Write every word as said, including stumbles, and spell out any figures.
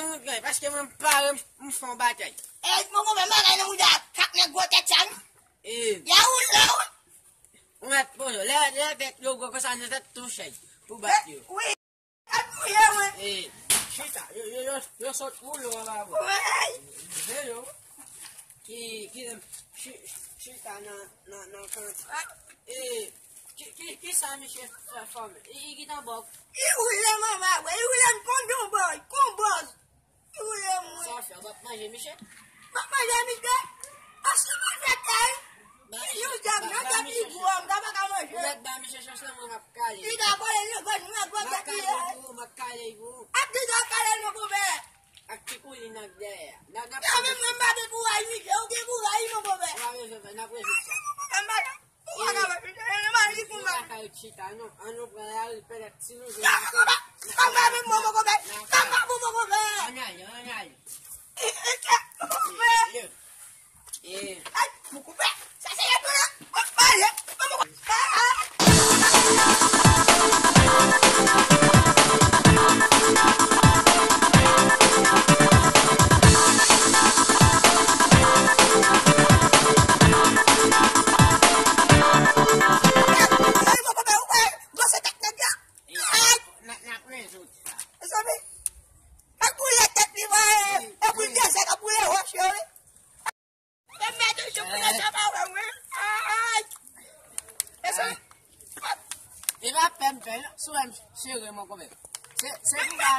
Ay, mwen, paske mwen m pare, m fè yon batay. Ey, mon konpè, bagay nan mouda, kat nèg gwo tèt sa, wi. E. Y a woule, wi. Mwen, bon, lè, lè tèt yo gwo konsa, nan tèt tou chèy pou bat yo. Wi. Kat mouye, wi. E, chita, yo, yo, yo, yo sot woule anba bò. Wi. Veye yo. Ki, ki, chi-, chita nan, nan, nan kan. E, ki, ki, ki sa misye fè fòm? Li, li gentan bòk. Li woule manman, wi. Li woule m kon yon bòy, kon bòz. Li woule mwen. Sa w fè? W ap manje misye? M ap manje misye? Paske manje kay. Li yon djab, nan djab li gwo, m ta pa ka manje. Ou mèt ba misye chans lan, mwen m ap kale. Li ka kole nan gòj mwen, gwo tèt li ye. M ap kale pou ou, m ap kale pou ou. Ap di w ap kale non, konpè. Ak ti koulin ak dèyè. N a, n a. Nan men mwen m pa gen kouraj misye, ou gen kouraj, mon konpè. Ou pa bezwen fè, n ap rezoud sa. Konpè, m pa gen. Ou pa ka fè misye, e, mari konpè. Nou pa ka ret chita, non. An nou pran lari, pètèt si nou jwenn. Nan, konpè. Sa m pa vin bon, mon konpè. Sa m pa bon, mon konpè. Ann ale, ann ale. E, e, e, konpè. Ye. Ay, mon konpè. Sa se yon pale. Mwen pale. Mwen, mon konpè. Ay, mon konpè, ou wè, gwo se tèt nèg la. Ay. N a, n ap rezoud sa. Mezanmi, kap boule tèt li, mwen. Epi dezè kap boule wòch yo, wi. Mwen mèt yon jou pou mesye pa wè mwen. Ay. Mesye. E pa pè m fè, non. Si w wè m sere, mon konpè. Se, se pou ba.